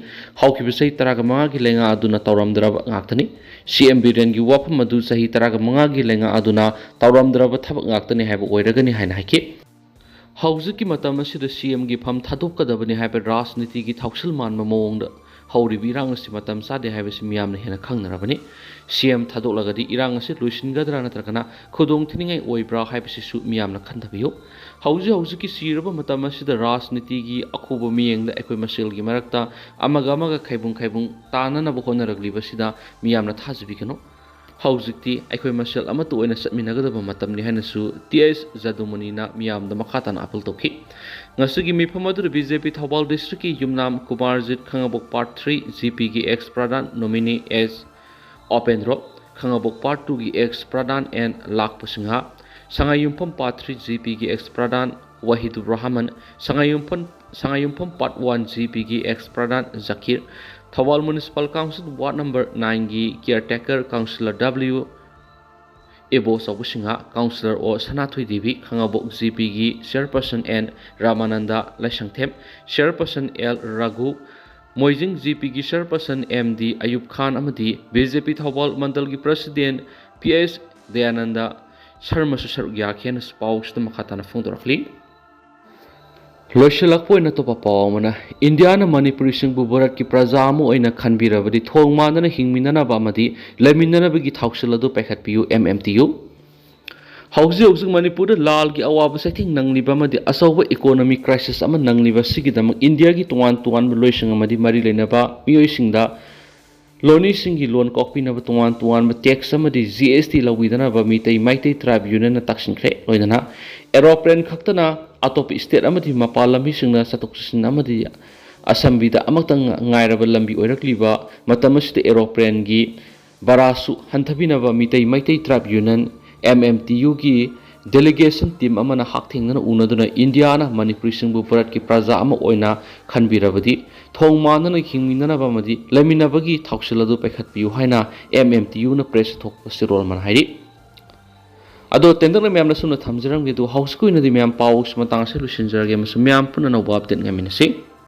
ꯍꯧꯈꯤꯕ ꯆꯍꯤ ꯇꯔꯥꯒ ꯃꯉꯥꯒꯤ ꯂꯩꯉꯥꯛ ꯑꯗꯨꯅ ꯇꯧꯔꯝꯗ꯭ꯔꯕ ꯉꯥꯛꯇꯅꯤ꯫ ꯁꯤ ꯑꯦꯝ ꯕꯤꯔꯦꯟꯒꯤ ꯋꯥꯐꯝ ꯑꯗꯨ ꯆꯍꯤ ꯇꯔꯥꯒ ꯃꯉꯥꯒꯤ ꯂꯩꯉꯥꯛ ꯑꯗꯨꯅ ꯇꯧꯔꯝꯗ꯭ꯔꯕ ꯊꯕꯛ ꯉꯥꯛꯇꯅꯤ ꯍꯥꯏꯕ ꯑꯣꯏꯔꯒꯅꯤ ꯍꯥꯏꯅ ꯍꯥꯏꯈꯤ꯫ ꯍꯧꯖꯤꯛꯀꯤ ꯃꯇꯝ ꯑꯁꯤꯗ ꯁꯤ ꯑꯦꯝꯒꯤ ꯐꯝ ꯊꯥꯗꯣꯛꯀꯗꯕꯅꯤ ꯍꯥꯏꯕ ꯔꯥꯖꯅꯤꯇꯤꯒꯤ ꯊꯧꯁꯤꯜ ꯃꯥꯟꯕ ꯃꯑꯣꯡꯗ ꯍꯧꯔꯤꯕ ꯏꯔꯥꯡ ꯑꯁꯤ ꯃꯇꯝ ꯆꯥꯗꯦ ꯍꯥꯏꯕꯁꯤ ꯃꯤꯌꯥꯝꯅ ꯍꯦꯟꯅ ꯈꯪꯅꯔꯕꯅꯤ꯫ ꯁꯤ ꯑꯦꯝ ꯊꯥꯗꯣꯛꯂꯒꯗꯤ ꯏꯔꯥꯡ ꯑꯁꯤ ꯂꯣꯏꯁꯤꯟꯒꯗ꯭ꯔꯥ ꯅꯠꯇ꯭ꯔꯒꯅ ꯈꯨꯗꯣꯡ ꯊꯤꯅꯤꯡꯉꯥꯏ ꯑꯣꯏꯕ꯭ꯔꯥ ꯍꯥꯏꯕꯁꯤꯁꯨ ꯃꯤꯌꯥꯝꯅ ꯈꯟꯊꯕꯤꯌꯨ꯫ ꯍꯧꯖꯤꯛ ꯍꯧꯖꯤꯛꯀꯤ ꯆꯤꯔꯕ ꯃꯇꯝ ꯑꯁꯤꯗ ꯔꯥꯖꯅꯤꯇꯤꯒꯤ ꯑꯈꯨꯕ ꯃꯤꯠꯌꯦꯡꯗ ꯑꯩꯈꯣꯏ ꯃꯁꯦꯜꯒꯤ ꯃꯔꯛꯇ ꯑꯃꯒ ꯑꯃꯒ ꯈꯥꯏꯕꯨꯡ ꯈꯥꯏꯕꯨꯡ ꯇꯥꯅꯅꯕ ꯍꯣꯠꯅꯔꯛꯂꯤꯕꯁꯤꯗ ꯃꯤꯌꯥꯝꯅ ꯊꯥꯖꯕꯤꯒꯅꯨ꯫ ꯍꯧꯖꯤꯛꯇꯤ ꯑꯩꯈꯣꯏ ꯃꯁꯦꯜ ꯑꯃꯠꯇ ꯑꯣꯏꯅ ꯆꯠꯃꯤꯟꯅꯒꯗꯕ ꯃꯇꯝꯅꯤ ꯍꯥꯏꯅꯁꯨ ꯇꯤ ꯑꯦꯁ ꯖꯗꯨꯃꯅꯤꯅ ꯃꯤꯌꯥꯝꯗ ꯃꯈꯥ ꯇꯥꯅ ꯑꯥꯄꯤꯜ ꯇꯧꯈꯤ꯫ ꯉꯁꯤꯒꯤ ꯃꯤꯐꯝ ꯑꯗꯨꯗ ꯕꯤ ꯖꯦ ꯄꯤ ꯊꯧꯕꯥꯜ ꯗꯤꯁꯇ꯭ꯔꯤꯛꯀꯤ Yumnam Kumarjit, Khangabok part three G ꯄꯤꯒꯤ ex Pradhan Nomini S Opendro, Khangabok part ꯇꯨꯒꯤ ex Pradhan N Lakpa Singh, Sangaiyumpham part three G ꯄꯤꯒꯤ ex Pradhan Wahidur Rahman, Sangaiyumpham, Sangaiyumpham part one G ꯄꯤꯒꯤ ex Pradhan Jakir, Thoubal municipal council ward number ꯅꯥꯏꯟꯒꯤ caretaker councillor W Ibochouba Singh, councillor O Sanathoi Devi, Khangabok G ꯄꯤꯒꯤ chairperson N Ramananda Laishangthem, chairperson L Raghu, Moijing G ꯄꯤꯒꯤ ꯆꯤꯌꯔꯄꯔꯁꯟ M D ꯑꯌꯨꯕ ꯈꯥꯟ ꯑꯃꯗꯤ B J P Thoubal ꯃꯟꯗꯜꯒꯤ president P S Dayananda ꯁꯔꯃꯁꯨ ꯁꯔꯨꯛ ꯌꯥꯈꯤ ꯍꯥꯏꯅ ꯄꯥꯎꯁꯤꯗ ꯃꯈꯥ ꯇꯥꯅ ꯐꯣꯡꯗꯣꯔꯛꯂꯤ꯫ ꯂꯣꯏꯁꯤꯜꯂꯛꯄ ꯑꯣꯏꯅ ꯑꯇꯣꯞꯄ ꯄꯥꯎ ꯑꯃꯅ, ꯏꯟꯗꯤꯌꯥꯅ ꯃꯅꯤꯄꯨꯔꯤꯁꯤꯡꯕꯨ ꯚꯥꯔꯠꯀꯤ ꯄ꯭ꯔꯖꯥ ꯑꯃ ꯑꯣꯏꯅ ꯈꯟꯕꯤꯔꯕꯗꯤ ꯊꯣꯡ ꯃꯥꯟꯅꯅ ꯍꯤꯡꯃꯤꯟꯅꯅꯕ ꯑꯃꯗꯤ ꯂꯩꯃꯤꯟꯅꯅꯕꯒꯤ ꯊꯧꯁꯤꯜ ꯑꯗꯨ ꯄꯥꯏꯈꯠꯄꯤꯌꯨ, ꯑꯦꯝ ꯑꯦꯝ ꯇꯤ ꯌꯨ꯫ ꯍꯧꯖꯤꯛ ꯍꯧꯖꯤꯛ ꯃꯅꯤꯄꯨꯔꯗ ꯂꯥꯜꯒꯤ ꯑꯋꯥꯕ ꯆꯩꯊꯦꯡ ꯅꯪꯂꯤꯕ ꯑꯃꯗꯤ ꯑꯆꯧꯕ ꯏꯀꯣꯅꯣꯃꯤꯛ ꯀ꯭ꯔꯥꯏꯁꯤꯁ ꯑꯃ ꯅꯪꯂꯤꯕ ꯑꯁꯤꯒꯤꯗꯃꯛ ꯏꯟꯗꯤꯌꯥꯒꯤ ꯇꯣꯉꯥꯟ ꯇꯣꯉꯥꯟꯕ ꯂꯣꯏꯁꯪ ꯑꯃꯗꯤ ꯃꯔꯤ ꯂꯩꯅꯕ ꯃꯤꯑꯣꯏꯁꯤꯡꯗ ꯂꯣꯟꯃꯤꯁꯤꯡꯒꯤ ꯂꯣꯟ ꯀꯣꯛꯄꯤꯅꯕ ꯇꯣꯉꯥꯟ ꯇꯣꯉꯥꯟꯕ ꯇꯦꯛꯁ ꯑꯃꯗꯤ ꯖꯤ ꯑꯦꯁ ꯇꯤ ꯂꯧꯕꯤꯗꯅꯕ ꯃꯤꯇꯩ ꯃꯩꯇꯩ ꯇ꯭ꯔꯥꯏꯕ ꯌꯨꯅꯤꯌꯟꯅ ꯇꯛꯁꯤꯟꯈ꯭ꯔꯦ꯫ ꯂꯣꯏꯅꯅ ꯑꯦꯔꯣꯄ꯭ꯂꯦꯟ ꯈꯛꯇꯅ ꯑꯇꯣꯞꯄ ꯁ꯭ꯇꯦꯠ ꯑꯃꯗꯤ ꯃꯄꯥꯟ ꯂꯝꯕꯤꯁꯤꯡꯅ ꯆꯠꯊꯣꯛ ꯆꯠꯁꯤꯟ ꯑꯃꯗꯤ ꯑꯁꯝꯕꯤꯗ ꯑꯃꯠꯇ ꯉꯥꯏꯔꯕ ꯂꯝꯕꯤ ꯑꯣꯏꯔꯛꯂꯤꯕ ꯃꯇꯝ ꯑꯁꯤꯗ ꯑꯦꯔꯣꯄ꯭ꯂꯦꯟꯒꯤ ꯚꯔꯥꯁꯨ ꯍꯟꯊꯕꯤꯅꯕ ꯃꯤꯇꯩ ꯃꯩꯇꯩ ꯇ꯭ꯔꯥꯏꯕ ꯌꯨꯅꯤꯌꯟ ꯑꯦꯝ ꯑꯦꯝ ꯇꯤ ꯌꯨꯒꯤ ꯗꯦꯂꯤꯒꯦꯁꯟ ꯇꯤꯝ ꯑꯃꯅ ꯍꯛꯊꯦꯡꯅꯅ ꯎꯅꯗꯨꯅ ꯏꯟꯗꯤꯌꯥꯅ ꯃꯅꯤꯄꯨꯔꯤꯁꯤꯡꯕꯨ ꯚꯥꯔꯠꯀꯤ ꯄ꯭ꯔꯖꯥ ꯑꯃ ꯑꯣꯏꯅ ꯈꯟꯕꯤꯔꯕꯗꯤ ꯊꯣꯡ ꯃꯥꯟꯅꯅ ꯍꯤꯡꯃꯤꯟꯅꯅꯕ ꯑꯃꯗꯤ ꯂꯩꯃꯤꯟꯅꯕꯒꯤ ꯊꯧꯁꯤꯜ ꯑꯗꯨ ꯄꯥꯏꯈꯠꯄꯤꯌꯨ ꯍꯥꯏꯅ ꯑꯦꯝ ꯑꯦꯝ ꯇꯤ ꯌꯨꯅ ꯄ꯭ꯔꯦꯁꯇ ꯊꯣꯛꯄ ꯆꯦꯔꯣꯜ ꯑꯃꯅ ꯍꯥꯏꯔꯤ꯫ ꯑꯗꯣ ꯇꯦꯟꯗꯛꯅ ꯃꯌꯥꯝꯅ ꯁꯨꯝꯅ ꯊꯝꯖꯔꯝꯒꯦ꯫ ꯑꯗꯨ ꯍꯧꯖꯤꯛꯀꯤ ꯑꯣꯏꯅꯗꯤ ꯃꯌꯥꯝ ꯄꯥꯎꯁꯤ ꯃꯇꯥꯡ ꯑꯁꯤꯗ ꯂꯣꯏꯁꯤꯟꯖꯔꯒꯦ ꯑꯃꯁꯨꯡ ꯃꯌꯥꯝ ꯄꯨꯟꯅ ꯑꯅꯧꯕ ꯑꯞꯗꯦꯠ ꯉꯥꯏꯃꯤꯟꯅꯁꯤ꯫